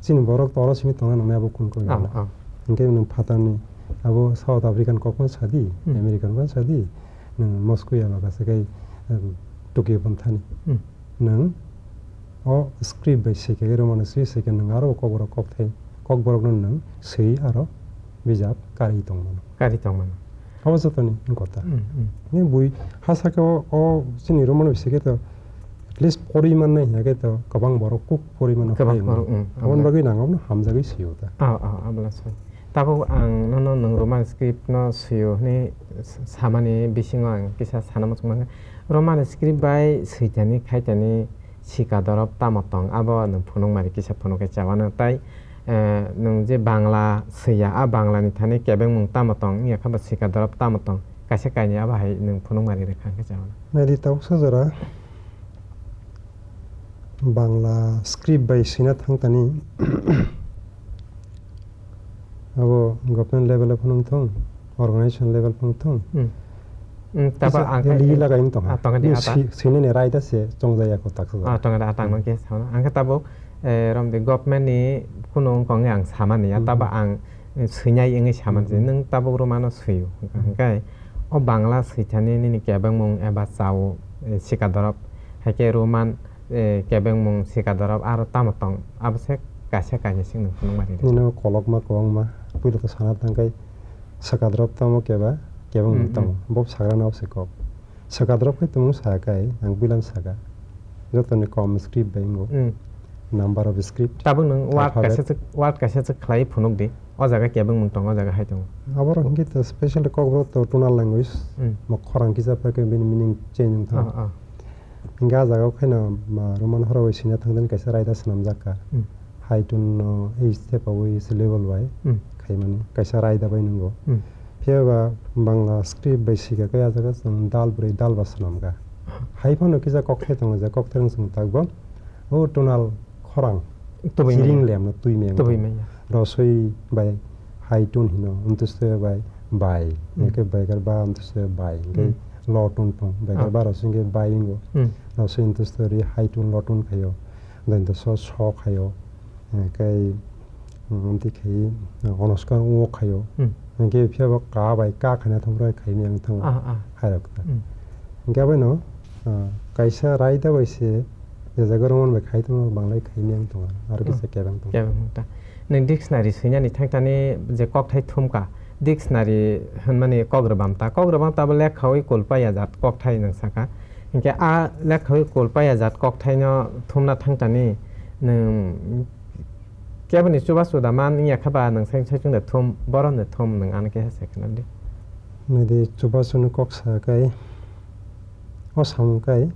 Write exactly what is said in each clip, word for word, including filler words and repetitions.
Chini borok toro simi tongna nangnai abo kun kok Ah, gana. Ah. Hingke nwng phatarni abo South African kok phano sadi, Hmm. American phano sadi, nwng Moscow ya baka se kai, um, Tokyo phano thani. Hmm. Nwng o script bai swi khe, Roman script swi khe nwng aro kokborok kokthai, kokborokno nwng swi aro bijap karwi tongmano. Karwi tongmano. Abo jotoni kota. Hmm, hmm. Ni bui ha saka o, o chini Roman bai swi khe to at least pori mannai hingya khe to kwbang borok kuk pori mano Kwbang phai borok, wngmano. Hmm, Aboni abla. Bagwi nang abono hamjagwi swi o ta. Oh, oh, abla soi. Tabuk ang nono nwng Roman script no swi o hwnwi s-, samani bisingo ang kisa sana muchung mangkha. Roman script bai switani khaitani sika dorop tamo tong, abo nwng phunukmari kisa phunuk khe chawano. Tai, eh, nwng je Bangla swiya, a Bangla ni thani kebengmung tamo tong, wngya khe bo sika dorop tamo tong, kaisa kainwi abo hai nwng phunukmari rwkha hwnkhe chawano. Naidi tabuksa jora Bangla script bai swina thangtani abo government level o phano wngthong, organization level phano wngthong. Hmm. Hmm, taba Kisa ang ya kai ligi lagai wng tongha. Ah, tongo di Ni ata. Si-, sinini raida se chongjaya ko taksa. Ah, tongo di ata ang Hmm. nokhe sauna. Ang khe tabuk, eh, romdi government ni kunu wngkong ang samani ya, Hmm. taba ang, eh, swinai wngwi samani je, Hmm. nwng tabuk romano swio. Hmm. Hingkhe o Bangla swithani nini kebengmung eba chao, eh, sika dorop, hai khe Roman, eh, kebengmung sika dorop aro tamo tong, abo se kaisa kainwi sing nwng phunukmari rw. Nini o kolokma kwbangma, puila to sana thangkhai, saka dorop tamo keba, kebengmung Mm, tamo, mm. Bo sagrano abo se kok. Saka dorop khai tongmung sa kai, ang puilano saka. Jotoni kom script bai wngo. Mm. Number of script, Tabuk nwng word alphabet. Kaisa chwk, word kaisa chwk khlai phunuk di. O jaga kebengmung tongo, o jaga hai tongo. Aborok hwnkhe to special Kokborok to tonal language. Mm. Mo khorang kisa phai khe bini meaning change wng thango. Ah, ah. Hingke ah jaga o khaino, ma, Roman horo bai sina thangdani kaisa raida swnamjak kha. Hmm. Hai tun no ei step o wi se level bai Hmm. khaimani kaisa raida bai nwngo. Hmm. Phiya ba Bangla script bai sika khe ah jaga chwng dal brwi dal ba swnamkha. Hai phano kisa kokthai tongo je kokthai rang chwng takbo o tonal khorang Tubui maya. Chiring lemno twi maya Tubui wngkha. Maya. Rosoi bai hai tun hino, Antyoshoy bai bai, Hmm. hingke Baikarba Antyoshoy bai, hingke Hmm. lo tun tong, Ah. Baikarba rosoi hingke bai wngo. Hmm. Rosoi Antyoshoy ri hai tun lo tun khaio, Dantoshoy so khaio, hingke, hmm, amtwi khai, Onoskar o khaio. Hmm. Hingke phiya bo ka bai ka khaina thumrok khai maya wng thango. Ah, ah. Hai rok ta. Hmm. Hingke abono, ah, kaisa raida bai se je jaga Roman bai khai tongo, banglai khai maya wng tongo, aro kisa Hmm. kebeng tongo. Kebeng ta. Nwng dictionary swinani thangtani je kokthai thumkha, dictionary hwnmani kok rwbam ta. Kok rwbam ta bo lekhaui kulpaya jat kokthai nwng sakha. Hinkhe a lekhaui kulpaya jat kokthaino thumna thangtani nwng keboni chubachu da man wngya khe ba nwng sai, sai chwng de thum, boron de thum nwng ano khe se khna di. Nadi chubachu no kok sa kai, o samung kai,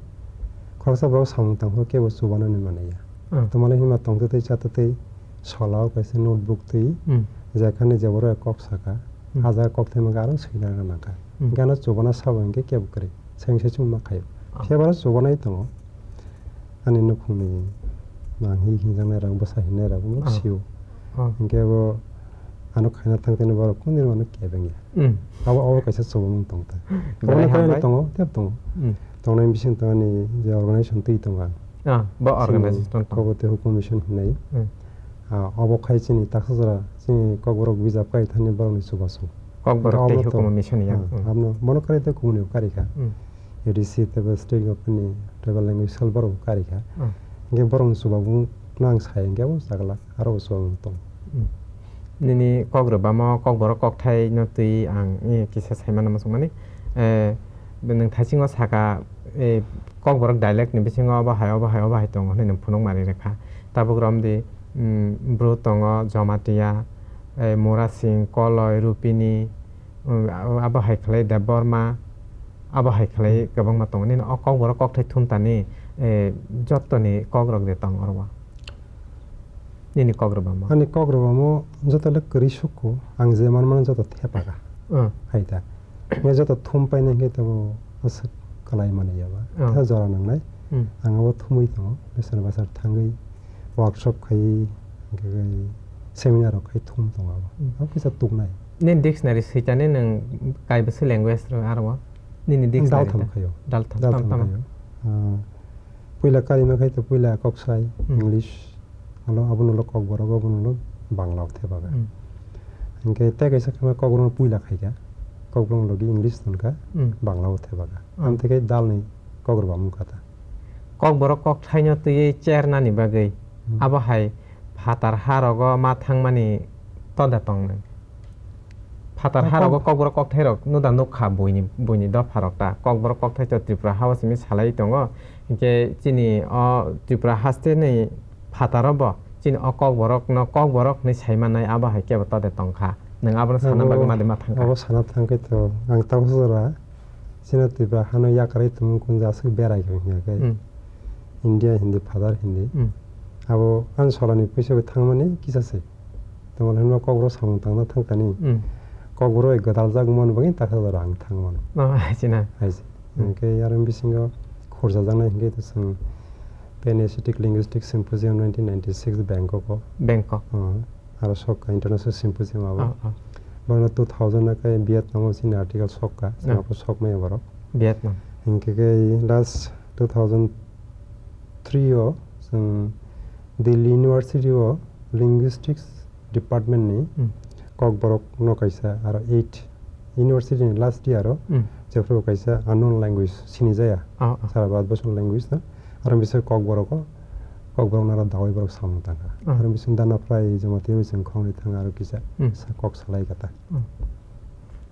khoroksa borok samung tang phuru kebo chubanani manliya. Hmm. Tongmani hinma tongtwtwi chatwtwi sola o kaisa notebook twi, Hmm. jekhani je borok kok saka, Hmm. a jaga kok thai mankha aro swina nangkha. Hmm. Hinkhe ano chubana sabo hinkhe kebo kwrwi, sai sai chwng ma khaio. Ah. Phiya bo aro chubanai tongo. Ani nukhungni mang hi hinjaknai rok, bwsa hinnai rok, wngkha Ah. sio. Ah. Hinkhe bo ano khaina thangtani borok kunu ano kebengya. Mm. Abo, abo kaisa chubamung tong ta. Belai Kwbangma kainwi hambai. Tongo, tei tongo. Mm. Tongnai bising tongani je organization twi tongo ang. Ah, bo Chini organization tong. Kokborok tei Hukum Mission hinwi. Mm. Ah, obo khai chini taksa jora chini Kokborok bijap kai thani borokni chubachu. Kokborok Abo tei to, Hukum Mission ya. Ah, Mm. Abono, bono kari tei kubuni kari kha. Mm. A D C tei bo state government ni tribal language cell borok kari kha. Mm. Hinkhe borokni chubabu no ang sai hinkhe abo chagla aro bo chubamung tong. Mm. Nini kok rwbamo Kokborok kokthai no twi ang, eh, kisa sai mano muchung mani. Eh, nwng thaisingo saka, eh, Kokborok dialect ni bisingo obo hai, obo hai, obo hai tongo hinwi nwng phunuk mari rwkha. Tabuk romdi, mm, Bru tongo, Jamatia, eh, Murasing, Koloi, Rupini, mm, abo hai khlai Debbarma, abo hai khlai Hmm. kwbangma tongo. Nini o Kokborok kokthai thumtani, eh, jottoni kokrok de tong oro o? Nini kok rwbamo? Ani kok rwbamo joto le kwrwi sukku, ang je man mano joto thepaka. Hmm. Hai ta. Nge joto thum paina hinkhe tabo aswk kwlai mani yaba. Hmm. Tha jora nangnai. Hmm. Ang abo thumwi tongo, besar besar thangwi workshop khaiwi, hinkhe seminar rok khai thum tongo abo. Hmm. Abo kisa tuknai. Nini dictionary switani nwng kaibwswi language rw aro o? Nini dictionary Daltham ta? Khaio. Daltham, Daltham tam, tam. Khaio. Ah, puila karima khai to puila koksai, Hmm. English, Alo, abono ulo Kokborok, abono ulo Bangla o thebaga. Hmm. Hinkhe tei kaisa khe ma Kokborok no puila khaikha, Kokborok no logi English tonkha, Hmm. Bangla o thebaga. Hmm. Amtwi khe dalni Kokborok wngkha ta. Kokborok kokthaino twiwi chernani bagwi Hmm. abo hai phatar ha rogo ma thangmani toda tongnai. Phatar Kokborok harogo Kokborok kokthairok nuda nukha buini, buini dopharok ta. Kokborok kokthai to Tripura hao simi salai tongo. Hinkhe chini o Tripura hasteni phataro bo chini o Kokborokno Kokborok hinwi saimanai abo hai kebo tode tongkha. Nwng abono sana Abo, bagwi made ma thangkha. Abo sana thangkhe to ang tabuk jora chini Tripura hano yakarwi tongmung kunja aswk berai khe hinkhe. Hmm. India hindi, phatar hindi. Hmm. Abo ani solani puisa bai thangmani kisa se. Tamo hinba Kokborok samung tangna thangkani. Hmm. Kokborok bai gwdaljak man bagwi taksa jora ang thang mano. Oh, aisina. Aise. Hmm. Hinkhe aro bisingo khurjajaknai hinkhe to chwng Pan Asiatic Linguistic Symposium nineteen ninety-six Bangkok o. Bangkok. Oh, aro sokka International Symposium abo. Oh, oh. Bono two thousand o khe Vietnam o chini article sokka, Oh. chwngno sokmaya borok. Vietnam. Hinkhe khe last two thousand three o chwng Delhi University o Linguistics Department ni Hmm. Kokborok no kaisa aro eight university ni last year o Hmm. jephru kaisa unknown language sinijaya. Ah, ah. Sara Bharat Borso ni language no. Aro bising Kokborok o, Kokborok no aro dawai borok samung tangkha. Ah. Aro bising dana prai Jamatia bising khongni thang aro kisa Hmm. sa kok salai kata. Hmm.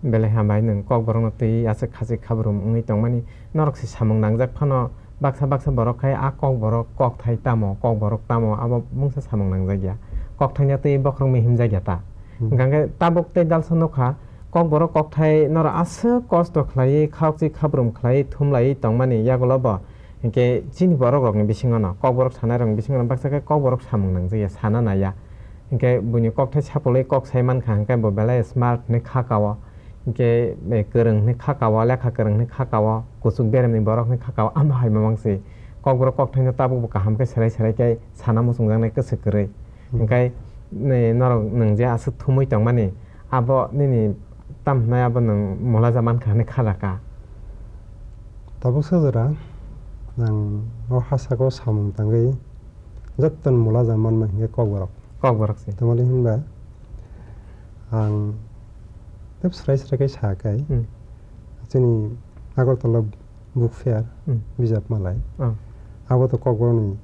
Belai hambai nwng Kokborokno twi aswk khachik khabrum wngwi tongmani. Norok se samung nangjak phano baksa baksa borok khai a Kokborok kokthai tamo, Kokborok tamo abo mungsa samung nangjak ya. Kokthaino twi bokhorokni himjak ya ta. Hmm. Hwnkha khe tabuk tei dalsa nukha Kokborok kokthai norok aswk kosto khlaiwi, khakchik khabrum khlaiwi, thumlaiwi tongmani yagulo bo Hinkhe chini borok rokni bisingo no, Kokborok sanai rokni bisingo no baksa khe Kokborok samung nangjak ya, sana nai ya. Hinkhe buini kokthai sapolwi kok sai mankha, hinkhe bo belai smart hinwi kha kao. Hinkhe, eh, kwrwng hinwi kha kao, lekha kwrwng hinwi kha kao, kuchuk beremni borok hinwi kha kao, amo hai mamang se. Kokborok kokthaino tabukbo kaham khe serai serai khe sana muchungjaknai kwswk kwrwi. Hmm. Hinkhe, eh, norok nwng je aswk thumwi tongmani, abo nini tam hwnwi abo nwng mulaja mankha hinwi kha jaka. Tabuksa jora ang o ha saka o samung tangwi jottoni mulaja manma hinkhe Kokborok. Kokborok se. Tamoni hinba ang tei srai srai khe sa khe Hmm. chini Agartala book fair Hmm. bijap malai. Oh. Abo to Kokborokni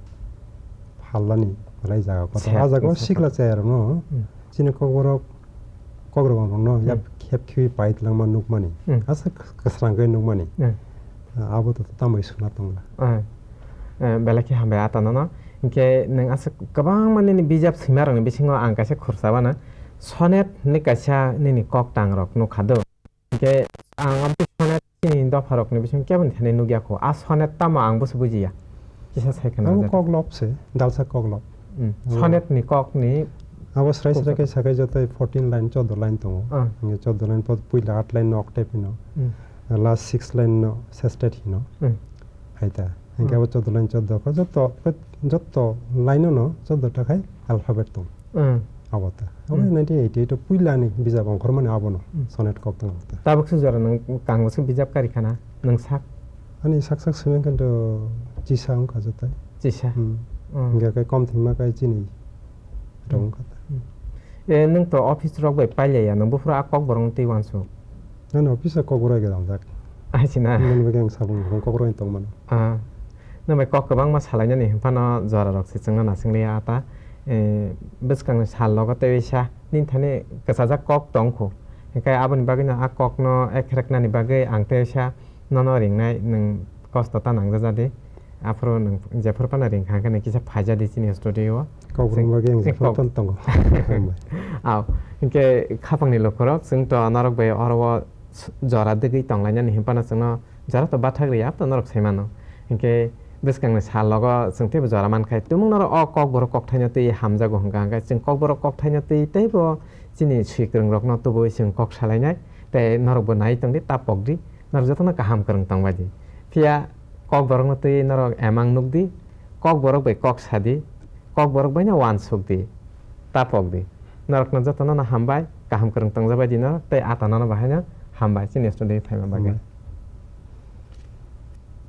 phallani malai jaga kotor. Sir, ah, jaga o sir. Sikla chayarokno Hmm. chini Kokborok, Kokborok rokno Hmm. yap khep khiwi pai twlangma nukmani. Hmm. Aswk kwsrang khe nukmani. Hmm. Ah, abo to tambai suna tongla. Ah. Eh, belai khe hambai ata nono. Hinkhe nwng aswk kwbangma nini bijap swima rokni bisingo ang kaisa khursa bana sonnet hinwi kaisa nini koktang rok nukha do. Hinkhe ang abo sonet chini dopha rokni bisingo keboni thani nukya kho. A sonet tamo ang boso bujiya. Kisa sai khna Abo hajar. Koklop se, dalsa koklop. Hmm. Abo Sonet ni kok ni Abo srai srai khe sakai joto fourteen line, chordo line tongo. Ah. Hinkhe chordo line po puila aat line no octave hino. Hmm. Last six line no sestet hino. Hmm. Hai ta. Hinkhe Hmm. abo chordo line chordo kho joto, joto line no chordo ta khai alphabet tong. Hmm. Abo ta. Abo Hmm. nineteen eighty-eight o puila ni bijap ongkhormani abono Hmm. sonet kok tong ta. Tabuk se jora nwng kango se bijap kari khana nwng sak? Ani sak sak swiman khe to chisa wngkha joto. Chisa? Hmm. Hmm. Hinkhe khe kom thwima khe chini rok Hmm. wngkha ta. Hmm. E, nwng to office rok bai pailaiya, nwng buphuru a Kokborok no twi uansuk? Ani office o Kokborok bai gwnangjak. Aisina. Nini bagwi ang sabung rok Kokborok bai tongmano. Ah. Nwng bai kok kwbangma salainani hinphano jora rok se chwngno nasing liya ata. Eh, bwskangni sal logo tei sa nini thani kwchajak kok tong kho. Hinkhe aboni bagwino a kokno ekreknani bagwi ang tei sa nono ringnai, nwng kosto ta nangjaja di. Aphuru nwng jephuru phano ring kha hwnkhe nwng kisa phaija di chini studio o. Kok Chwng, rwngma khe ang chwng jephuru kok phano tongo. Hambai. Aw, hinkhe khapangni lukurok, chwng to norok bai oro o s-, jora dwgwi tonglainani hinphano chwngno jora to bathak rwya, to norok sai mano. Hinkhe bwskangni sal logo chwng teibo jora mankha. Tumung norok o Kokborok kokthaino twi hamjago hwnkha, hwnkhe chwng Kokborok kokthaino twi teibo chini swikwrwng rokno tubui chwng kok salainai. Tei norokbo nai tongdi, ta pokdi. Norok jotono kaham kwrwng tongbaidi. Phiya Kokborokno twi norok emang nukdi, Kokborok bai kok sadi, Kokborok baino uansukdi, ta pokdi. Norokno jotono no hambai, kaham kwrwng tongjabaidi norok, tei atanono bahaino hambai chini studio phaima bagwi. Hambai.